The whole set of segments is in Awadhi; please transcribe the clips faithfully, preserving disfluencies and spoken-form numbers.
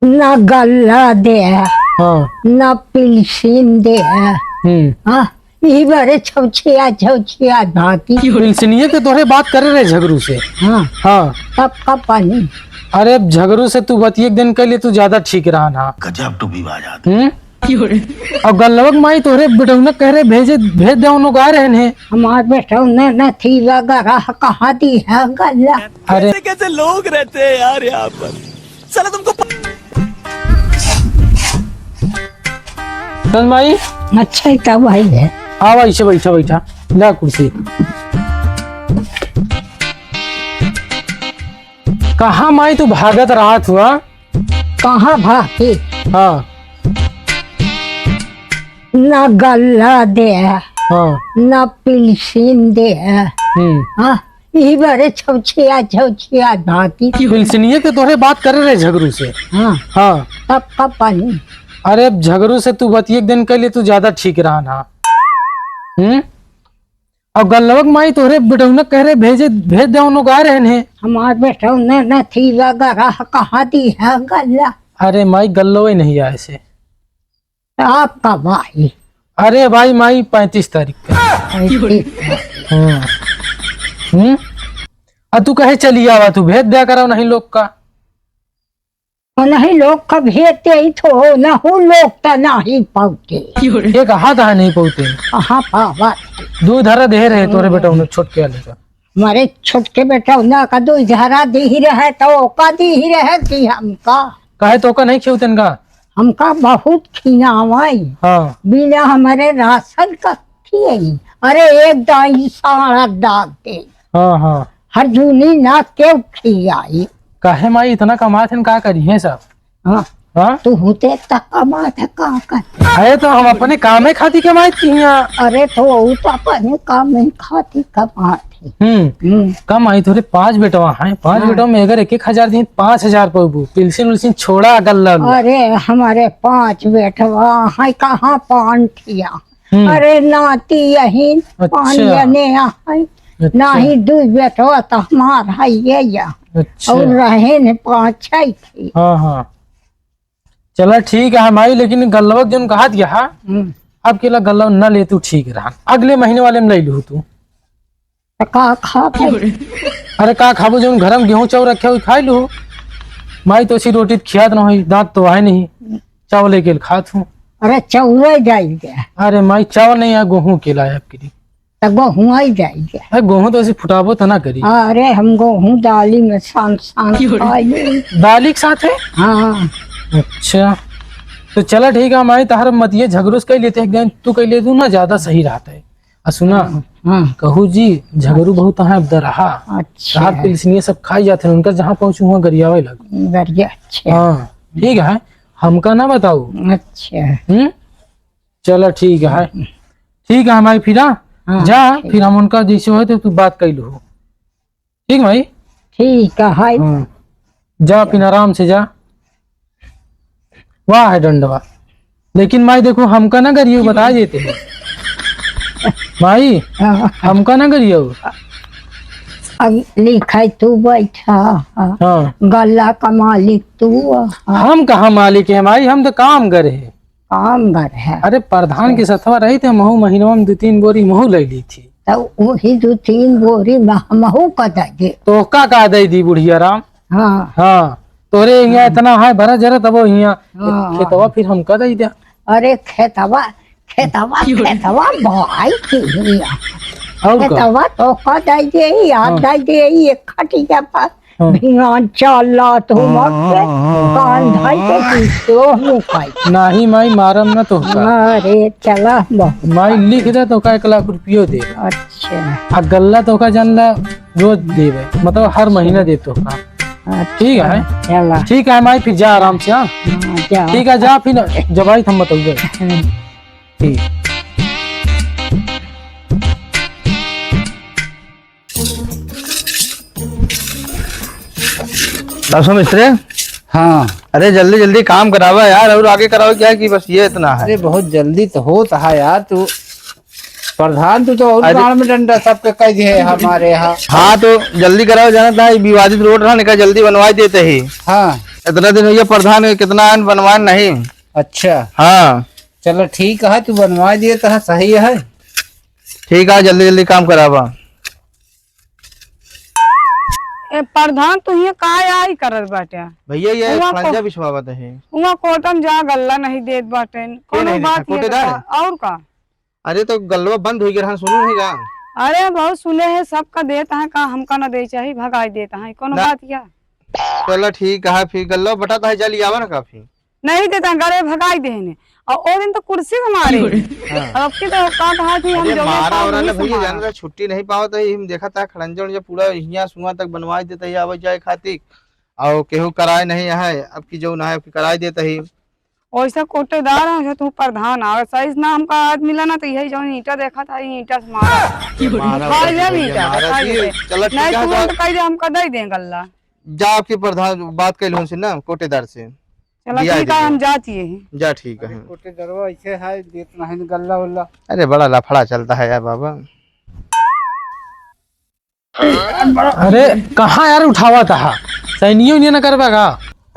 ना गल्ला दे, हाँ। ना पिलसिन दे। हम्म। हाँ, ई बरे छौछिया, छौछिया भाती। पिलसिनिये के तोहरे बात करे रहे झगरू से। हाँ। हाँ। तब का पानी? अरे, झगरू से तू बतिये एक दिन कइले, तू ज्यादा ठीक रहा ना। गजब टू भी बात। हम्म? और गल्लवा के माई तोहरे बेटौना कह रहे भेजे, भेज दे, उन्हों गा रहे हैं। हमार बेटौना न थी लगा रहा, कहाँ दी है गल्ला? अरे। कैसे कैसे लोग रहते हैं यार यहाँ पर। साला तुमको प- चल माई। अच्छा, ई का भाई है? आवा, इसे बैठा, बैठा। ला कुर्सी। कहाँ माई तू भागत रहत हुआ? कहाँ भागी? हाँ। ना गल्ला दे, हाँ। ना पिलसिन दे। हम्म। हाँ, ई बरे छौछिया, छौछिया भागी। पिलसिनिये के तोहरे बात करे रहे झगरू से। हाँ। हाँ। तब का पानी? अरे, झगरू से तू बतिये एक दिन कइले, तू ज्यादा ठीक रहा ना। हम्म? और गल्लवा के माई तोहरे बेटौना कह रहे भेजे, भेज दे, उन्हों गा रहे हैं। हमार बेटौना न थी लगा रहा, कहाँ दी है गल्ला? अरे माई, गल्लवा ही नहीं आए से। आपका भाई? अरे भाई माई, पैंतीस तारीख का। पैंतीस। हाँ। हम्म? आ तू कहे चली आवा, तू भेज दिया करो नहीं लोग का। नहीं लोग का भेजते ही तो हो, ना हो लोग तो नहीं पावते। ये कहा था नहीं पावते? कहाँ पावा? दो धरा दे रहे तोरे बेटा उन्हें छोटके वाले का। हमारे छोटके बेटा उन्हें का दो धरा दे ही रहे तो ओका दे ही रहे कि हमका। काहे तो ओका नहीं खियौते इनका? हमका बहुत खियावाई। हाँ। बिना हमारे राशन का खियाई। अरे एक दाई साड़ा डाल दे। हाँ, हाँ। हर जूनी ना केव खियाई। काहे माई इतना कमात हन, का करिहें सब? हाँ। हाँ? तू होते त कमात है, का करते? अरे तो हम अपने कामे खातिर कमाइत हियाँ। अरे तो ऊ तो अपने कामे खातिर कमात है। हम्म। हम्म। का माई तोरे पाँच बेटवा हैं, पाँच हाँ। बेटवा में अगर एक एक हजार दिन पाँच हजार पउबू, पिलसिन उलसिन छोड़ा गल्ला उल्ला। अरे हमारे पाँच बेटवा हैं, कहाँ पान ठिया? हम्म। अरे नाती यही अच्छा। पानी लेने आए। अच्छा। नाही दुई बेटवा तो हमार है ये या। अच्छा। और रहे ने पाँच छह थे। हाँ, हाँ। चला ठीक है माई, लेकिन गल्लवा जौन कहा दिया हा, हम्म। अब केला गल्लवा न ले तू ठीक रहा, अगले महीने वाले में ले लू तू। तो का खाबे? अरे का खाबो, जौन घर में गेहूं चाउर रखे हुए खाई लू। माई तो ऐसी रोटी खियात ना होई, दांत तो आए नहीं, चावल एक खात हूँ। अरे चाउर जाई दे। अरे माई चावल नहीं है, गेहूं के लाए आपके लिए। तो गेहूं आई जाई दे। अरे गेहूं तो ऐसे फुटाबो तो ना करी। अरे हम गेहूं दाली में सान सान खाई। दाली के साथ है? हाँ। अच्छा तो चला ठीक है माई, तहर मतिये झगड़ूस कह लेते हैं, तू कह ले तू ना ज्यादा सही रहता है। आ सुना, हाँ, हाँ। कहू जी, झगड़ू बहुत है अब दरहा। अच्छा। रात पिलसिनिया सब खाई जाते हैं, उनका जहाँ पहुँचू वहाँ गरियावे लग। गरिया, अच्छा। हाँ, ठीक है, हमका ना बताऊ। अच्छा। हम्म? चला ठीक है, ठीक है हमारी फिरा, हाँ, जा, ठीक। फिर हम उनका जैसे होए तो तू बात कर लो। ठीक भाई? ठीक है। हाँ। जा फिर आराम से जा। वाह है डंडवा। लेकिन माई देखो, हमका ना गरियो, बता देते हैं। माई, हाँ। हमका ना गरियो। अब लिखाई तू बैठा, हाँ। गल्ला का मालिक तू, हाँ। हम कहाँ मालिक है माई, हम तो काम करे है। काम घर है। अरे प्रधान के सथवा रही थे, महू महीनवा में दो तीन बोरी महू ले ली थी। तो वही दो तीन बोरी मह-, महू का दे दे। तोहका का दे दी बुढ़िया राम? हाँ। हाँ, तोरे यहाँ इतना है भरा जरा तब यहाँ हाँ। खेतवा फिर हमका दे दे। अरे खेतवा, खेतवा, खेतवा भाई की हिया। और का? खेतवा तोहका दे दे, याद हाँ। दे दे, ये खटिया पर हाँ। भियान चाला तो मत के, कान धई के पीछे मुँह खाई। नाही माई, मारम ना तोहका। अरे, चला बहुत। माई लिख दे तोहका एक लाख रुपयो दे। अच्छा। आ गल्ला तोहका जानला रोज देवे, मतलब हर महीना दे तोहका। अच्छा, ठीक है? चला। ठीक है माई, फिर जा आराम से, हाँ? हाँ, जा। ठीक है, जा फिर जब आई तो हम बताऊंगा। हम्म। ठीक। दसो मिस्त्री। हाँ। अरे जल्दी जल्दी काम करावा यार, और आगे करावा क्या कि बस ये इतना है। अरे बहुत जल्दी तो होता है यार, तू प्रधान, तू तो और अरे गाँव में डंडा सबके कह दिए हमारे यहाँ। हाँ तो जल्दी करावा, जाना था ये विवादित रोड रहा, निका जल्दी बनवा देते ही। हाँ। इतना दिन हो गया प्रधान के, कितना आन बनवान नहीं। अच्छा। हाँ। चलो ठीक है, तू बनवा दिए तो सही है। ठीक है, जल्दी जल्दी काम करावा। ए प्रधान, तू हियां का आई करत बाटे? भैया, ये हुआं को-, खड़ंजा बिछवावत है। हुआं कोटम जा गल्ला नहीं देत बाटे। ये कोनो नहीं बात देखा, ये कोटेदार। बता, और का? अरे तो गल्लवा बंद हो गया, हाँ, सुनो नहीं का? अरे बहुत सुने हैं, सबका देत हैं, का हमका ना दे चाही, भगाई देत हैं, कोनो ना। बात क्या? चलो ठीक है, फिर गल्लवा बटात है, जा लियावा ना काफी। नहीं देता, गरे भगाई देने। और ओ दिन तो कुर्सी को मारे। हाँ। अब की तो का कहा थी, हम अरे जो मारा पाओ और नहीं ले भैया, संभाला। जान रहा, छुट्टी नहीं पावत है, हम देखा था खड़ंजा उड़ंजा पूरा हियां सुआ तक बनवाई देता है, आवे जाए खातिर। और केहू कराए नहीं है, अब की जो ना है, अब की कराए देता ही। वैसा कोटेदार है, जो तू प्रधान आवे, सही से ना हमका आज मिला ना, तो यही जो ईंटा देखा था, ये ईंटा से मारा। मारा भाई, उठा ले के ईंटा, मारा दिखाई जी। दे। चलो, ठीक नहीं, है, तू जा। तो कह दे, हमका दे दे गल्ला। जा आपके प्रधान बात कर लो उनसे ना, कोटेदार से। चलो, दिया ठीक है, दीजिए। हम जाती है। जा, ठीक है। अरे, कोटेदारवा ऐसे है, देत नहीं गल्ला उल्ला। अरे, बड़ा लफड़ा चलता है यार बाबा। अरे, कहाँ यार उठावा था? साइनियो उनियो न करबा का?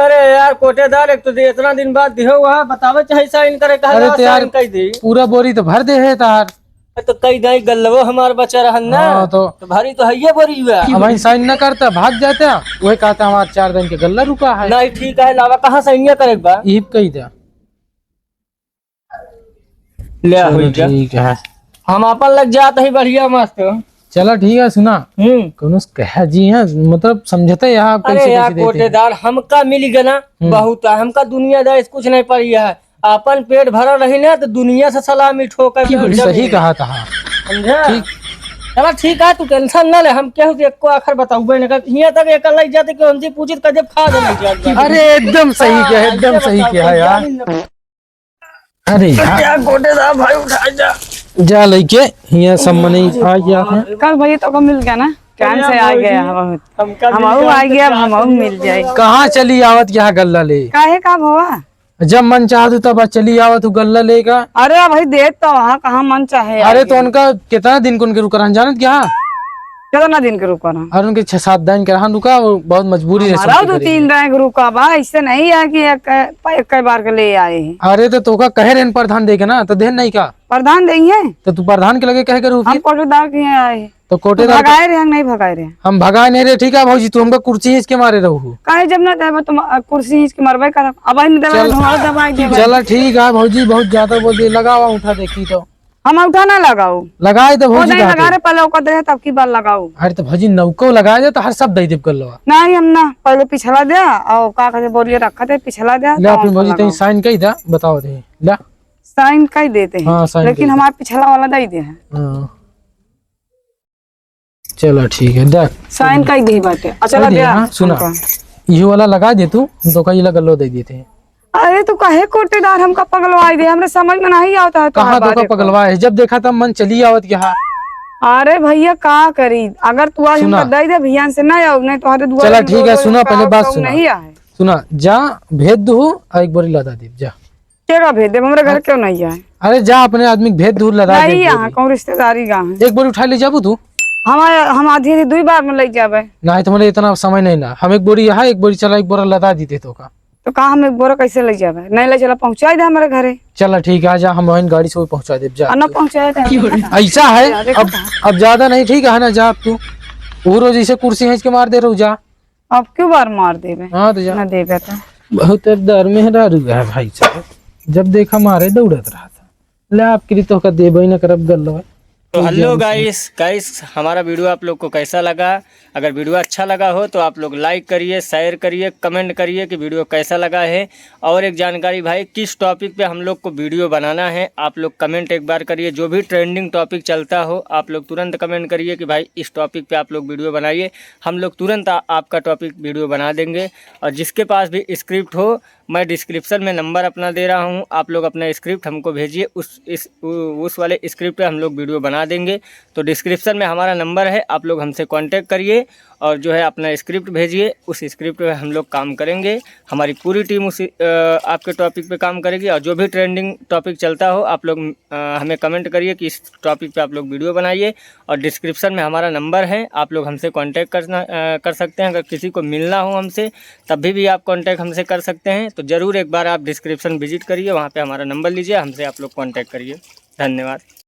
अरे यार, कोटेदार, एक तो दे, इतना दिन बाद दिहो हुआ, बतावे चाहे साइन करे, कहा अरे ला तो यार, साइन कर दी। पूरा बोरी तो भर दे है तार। तो कई दाई गल्लवो हमार बचा रहन ना। हाँ, तो तो भारी तो हइये बोरी हुआ। अब वहीं साइन न करता, भाग जाता, वही कहता हमार चार दिन के गल्ला रुका है। नहीं, ठीक है, लावा, कहाँ साइनिया करे बा? ईब कही द्या। ले चलो, हुई जा। ठीक है। हम अपन लग जात ही बढ़िया मस्त। चलो, ठीक है, सुना। हम्म। कौनो से कहा जी है, मतलब, समझते यहाँ आप अरे कैसे, यार, कैसे देते हैं? कोटेदार, हमका मिल गया ना, हम्म। बहुत है। हमका दुनियादारी से कुछ नहीं पड़ी है। अपन पेट भरा रही ना, तो दुनिया से सलामी ठोकर की बोली? जब सही कहा था। समझा? ठीक। चला ठीक है, तू टेंशन ना ले, हम केहू से एको आखर बताऊबे न कर। हियां तक एक लग जाते कि हमसे पूछित का जब खा जाने जात बा। अरे एकदम सही किया, एकदम सही किया है यार। अरे यार। क्या गोटेदार भाई उठा जा। जा लइके हियां सब मनई आ गया है। कल भैया तो को मिल गया ना, टाइम से आ गया हम। हमका मिल हमहू गया, आ गया, तो हमहू मिल जाए। कहाँ चली आवत यहाँ गल्ला ले? काहे का भवा? जब मन चाहत तब चली आवत हूँ गल्ला लेगा। अरे भाई, देत तो वहाँ कहाँ मन चाहे अरे आगे। तो उनका कितना दिन को उनके रुक रहन जानत क्या? कितना दिन के रुका रहा? अरे उनके छह सात दिन के रहन रुका, वो बहुत मजबूरी रहे हमारा सबके दो घरे। तीन दिन के रुका बा, ऐसे नहीं है कि एक, एक बार के ले आए हैं। अरे तो तोका कहे रहन प्रधान देके ना, तो देहन नहीं का? प्रधान देंगे। तो तू प्रधान के लगे कहे करू हम फिर? कोटेदार के यहाँ आए हैं। तो कोटेदार भगाए रहे, हम नहीं भगाए रहे। हम भगाए नहीं रहे, ठीक है भौजी, तू हमका कुर्सी खींच के मारे रहू। काहे जब ना देबे तुम, अ, कुर्सी खींच के मरबे करब। अब नहीं देबे, चल। हमारा दबाई देबे। चला ठीक है भौजी, बहुत ज्यादा बोल दिए, लगावा उठा देखी तो। हम उठा ना लगाऊ। लगाए तो वो भौजी नहीं कहा लगा थे। रहे, पहले ओकर दे, तब की बार लगाऊ। अरे तो भौजी नौको लगाए दे तो हर सब दे देब गल्लवा। नहीं, हम ना, पहले पिछला दे, और का कहते बोरिया रखा थे, पिछला दे, ले तो अपनी हम भौजी लगाऊ। तनी साइन कही दा, बताओ दे। ला। साइन कही देते हैं, हाँ, साइन लेकिन कही दे। हमारा पिछला वाला दे दे हैं। हाँ। चलो ठीक है, देख। साइन कई दी बाटे। अच्छा, कई दी, दे हाँ, सुना। हमका। ये वाला लगा दे तू, तो का ये लगा लो दे देते हैं। अरे तू काहे कोटेदार हमका पगलवाई दे, हमरे समझ में नहीं आवता है तोहार कहाँ तो का बात एको। पगलवा है, जब देखा तब मन चली आवत के हाँ। अरे भैया का करी, अगर तू आज सुना। हमका दे दे भैया से ना आओ, नहीं तोहरे दुआरे चला हम ठीक है, रोज सुना, रोज पहले का बात कहूँ सुना। नहीं आए। सुना, जा भेज दू, आ एक बारी लदा दे, जा। के का भेज देब? हमरे घर अ-, क्यों नहीं आए? अरे जा अपने आदमी के भेज दूर लदा दे नहीं, बोरी। यहाँ कहूँ रिश्तेदारी का है। एक बार उठा ले जाबू तू? हमारे, हम आधी आधी दुई बार में ले जाबे। नहीं, तुम्हारे इतना समय नहीं ना। हम एक बोरी यहाँ, एक बोरी चला, एक बोरा लदा दी दे तो का। तो का हम एक बोरा कैसे ले जाबे? नहीं ले चला, पहुँचा दे हमारे घरे। चला ठीक है, आजा, हम वहीं गाड़ी से वो पहुँचा देब, जा और ना तू। पहुँचा दे। ऐसा है, अरे अब, अब ज्यादा नहीं, ठीक है ना, जा अब तू। वो रोज इसे कुर्सी खींच के मार दे रहू, जा। अब क्यों बार मार देबे? हाँ, तो जा। ना देबे तो। बहुत डर मेहरारू है भाई साहब, जब देखा मारे दौड़त रहा था। ले आपके लिए तो का देबे ही ना करब गल्लो है। तो कोई हेलो जान से। गाइस, गाइस, हमारा वीडियो आप लोग को कैसा लगा? अगर वीडियो अच्छा लगा हो तो आप लोग लाइक करिए, शेयर करिए, कमेंट करिए कि वीडियो कैसा लगा है। और एक जानकारी भाई, किस टॉपिक पे हम लोग को वीडियो बनाना है, आप लोग कमेंट एक बार करिए। जो भी ट्रेंडिंग टॉपिक चलता हो, आप लोग तुरंत कमेंट करिए कि भाई इस टॉपिक पे आप लोग वीडियो बनाइए। हम लोग तुरंत आ-, आपका टॉपिक वीडियो बना देंगे। और जिसके पास भी स्क्रिप्ट हो, मैं डिस्क्रिप्शन में नंबर अपना दे रहा हूँ, आप लोग अपना स्क्रिप्ट हमको भेजिए, उस, इस, उ-, उस वाले स्क्रिप्ट पे हम लोग वीडियो बना देंगे। तो डिस्क्रिप्शन में हमारा नंबर है, आप लोग हमसे कॉन्टैक्ट करिए और जो है अपना स्क्रिप्ट भेजिए, उस स्क्रिप्ट पे हम लोग काम करेंगे। हमारी पूरी टीम उसी अ, आपके टॉपिक पे काम करेगी और जो भी ट्रेंडिंग टॉपिक चलता हो, आप लोग अ, हमें कमेंट करिए कि इस टॉपिक पे आप लोग वीडियो बनाइए। और डिस्क्रिप्शन में हमारा नंबर है, आप लोग हमसे कॉन्टैक्ट करना अ, कर सकते हैं। अगर किसी को मिलना हो हमसे, तब भी भी आप कॉन्टैक्ट हमसे कर सकते हैं। तो ज़रूर एक बार आप डिस्क्रिप्शन विजिट करिए, वहाँ पे हमारा नंबर लीजिए, हमसे आप लोग कॉन्टैक्ट करिए। धन्यवाद।